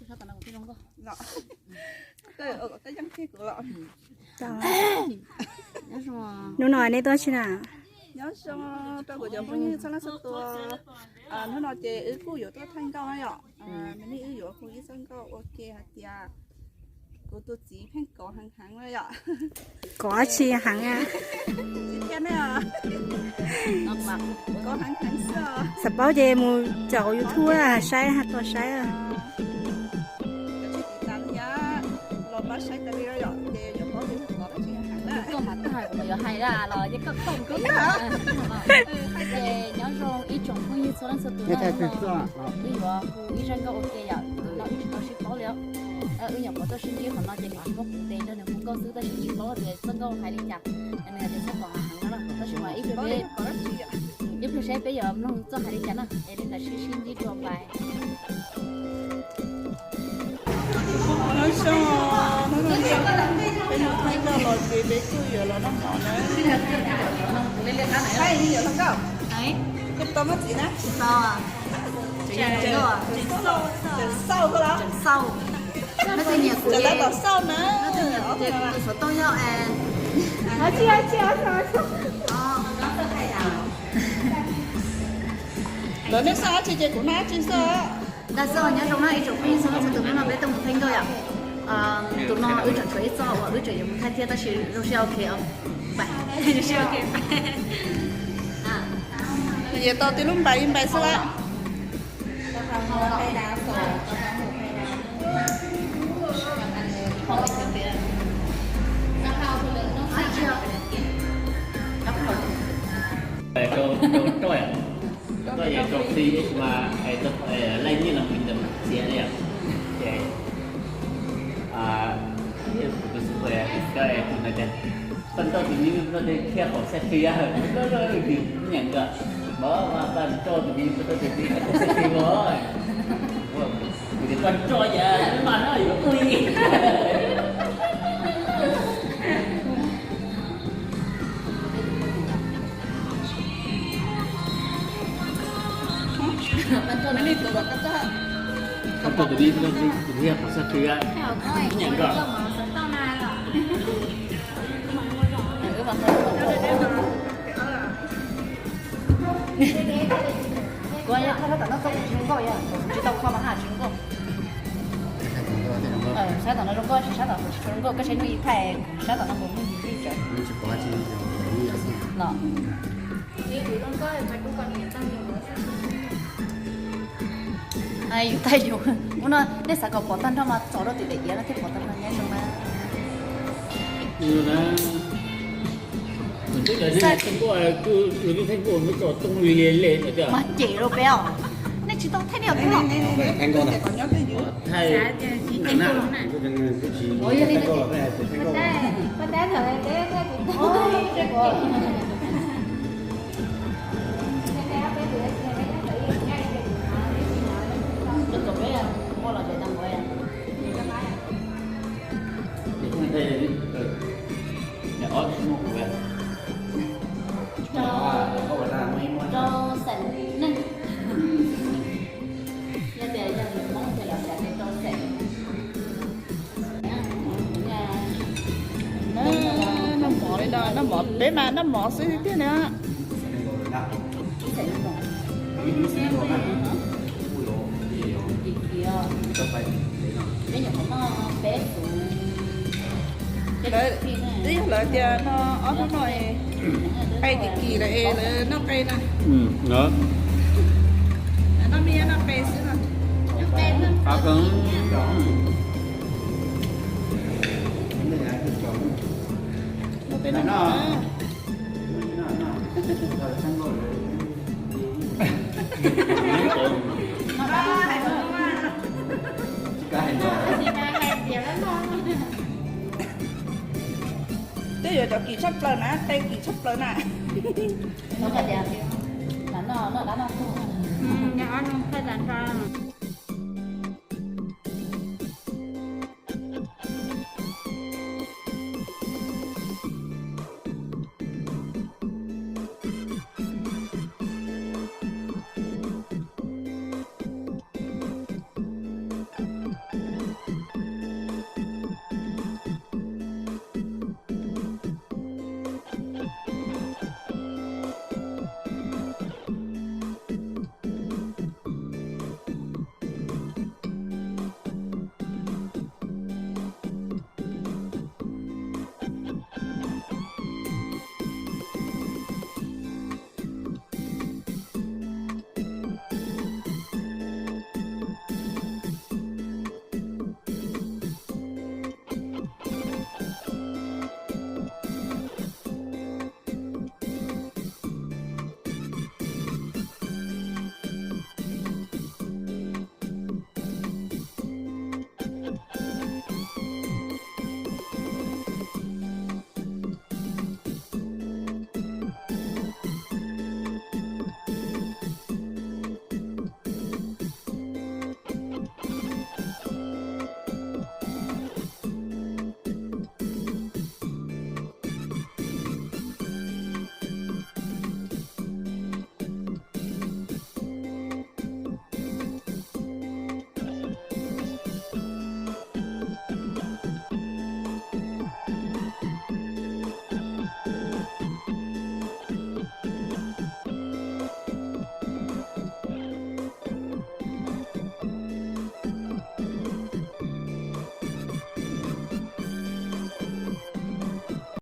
Hnub no nej tuaj tsi na? Nyob zoo rau kuv cov phooj ywg txhua leej txhua tus. Hnub no ces wb kuj yuav tuaj thaij nkauj na yom. Mas nej wb yuav hu ib txoj nkauj ua ke hais tias kuv tus txiv pheej kov heev heev na yom. Kov tsi heev a? Kov heev heev xwb. Xav paub ces mus caum YouTube saib, tuaj saib. Los pab saib tas li yom, ces yuav paub tias kov dab tsi heev na. Koj mas tag kuv yuav hais los yeej koj koj koj. Ces nyob zoo ib tsoom phooj ywg txhua leej txhua tus na, wb yuav hu ib zaj nkauj ua ke yom, no wb tsis tau sib paub li os. Wb nyuam qhuav tuaj sib ntsib qhov no ces nws tsis muaj kuv tes nrog nws hu nkauj xwb, tab sis tsis paub tias txoj nkauj hais li cas, nws hais tias txhob kov heev heev no, tab sis mas ib pliag peb, ib pliag saib peb yuav mloog txoj hais li cas na, es li ntawd sib sib ntsib dua pais. Nyob zoo, hnub no peb mus thaij nkauj los ces peb kuj yuav los noj mov na. Peb yuav los nkauj, koj tau muab txiv na. Tseem xauj koj los? Tseem xauj. Nyob twj nyiam kuv, nyob twj nyiam kuv ces kuv tus xov tooj yog Lawv nej xauj dab tsi ces kuv noj dab tsi xwb. Dag xwb, nyob zoo na ib tsoom phooj ywg txhua leej txhua tus, hnub no peb tuaj mus thaij nkauj yom. Tus no wb tseem tshuav ib txoj uas wb tseem yuav mus thaij thiab tab sis zoo siab ok os. Zoo siab ok. Nws yuav tau tib lub npais ib npais xwb lawm. Rau, rau, rau, rau fij mas, laij nyiaj los ntawm txiav li. Ces, tus xub pwm, tus no tias, koj nrauj tus me nyuam no thiaj qhov xab fij, nyiam nkawd, koj nrauj tus me nyuam no thiaj qhov xab fij ua. Kuv tias koj nrauj yam mas no yuav ua li. Koj nrauj tus me nyuam no thiaj qhov xab fij, nyiam nkawd. Kuv yog thaj sab tom no txoj kuv tsis zoo nkauj, yog kuv tsis tau kho mas haj tsis zoo nkauj. Sab tom no zoo nkauj, sab tom kuv tsis zoo nkauj, koj saib Nuj Yis thaij, sab tom no kuv Nuj Yis thaij tsawv. No. Yus thaij yus, ua no nej xav kom pom tag nrho mas tsom rau tim daim iav no thiaj pom tag nrho, nyob zoo na. Mas cem rau peb os, nej tsis tau thaij nej os. Rau xeem neeg. Yog tias yog Hmoob ces lawv hais tias rau xeem. Noj mov li no, noj mov, peb mas noj mov xwb tiag na. Peb nyuam qhuav noj peb xub. Twb yog lawv tias no ob hnub no es qe kim kim lawm es lawv noj qe na. Noj me nyuam noj qe xwb no. Ua peb noj mov na. Twb yuav cov kim tshaj plaws na, qe kim tshaj plaws na. Noj, noj, noj.